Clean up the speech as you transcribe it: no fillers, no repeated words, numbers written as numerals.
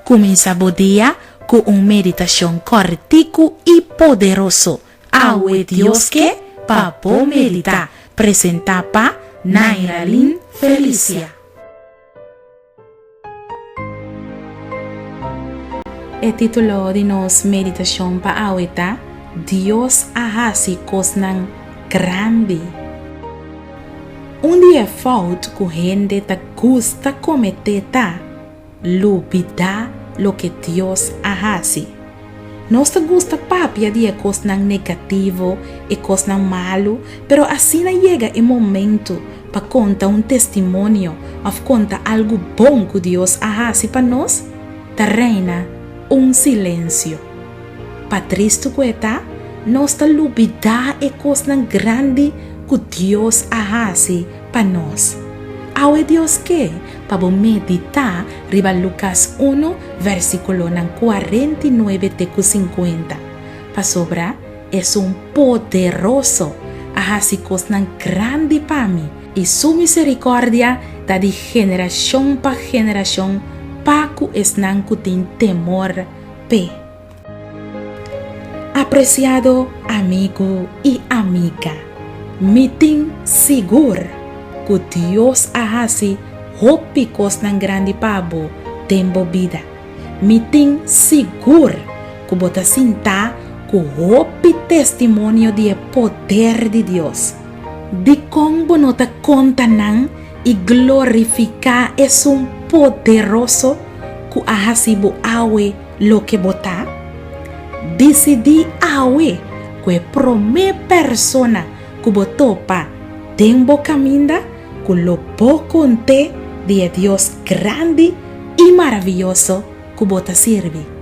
Kuminsá bo dia ku un meditashon kòrtiku i poderoso. Awe Dios ke pa bo meditá. Presentá pa Nairalyn Felicia. E título di nos meditashon pa awe ta, Dios a hasi kosnan grandi. Un di e fout ku hende ta gusta kometé ta lubidá loke Dios a hasi. Nos ta gusta papia di e kosnan negativo, e kosnan malu, pero asina yega e momentu pa konta un testimonio òf konta algu bon ku Dios a hasi pa nos, ta reina un silensio. Pa tristu ku e ta, nos ta lubidá e kosnan grandi ku Dios a hasi pa nos. Awe Dios ke pa bo meditá riba Lukas unu vèrsikulonan 49 te ku 50, pasobra Esun poderoso a hasi kosnan grandi pa mi, i su miserikòrdia ta di generashon pa generashon pa ku esnan ku tin temor p'e. Apresiado amigu i amiga, mi tin sigur ku Dios a hasi hopi kosnan grandi pa bo den bo bida. Mi tin sigur ku bo ta sintá ku hopi testimonio di e poder di Dios. Dikon bo no ta konta nan i glorifiká Esun poderoso ku a hasi bo awe Loke bo ta? Disidí awe ku e promé persona ku bo topa den bo kaminda ku lo bo kont'é di e Dios grandi i maravioso ku bo ta sirbi.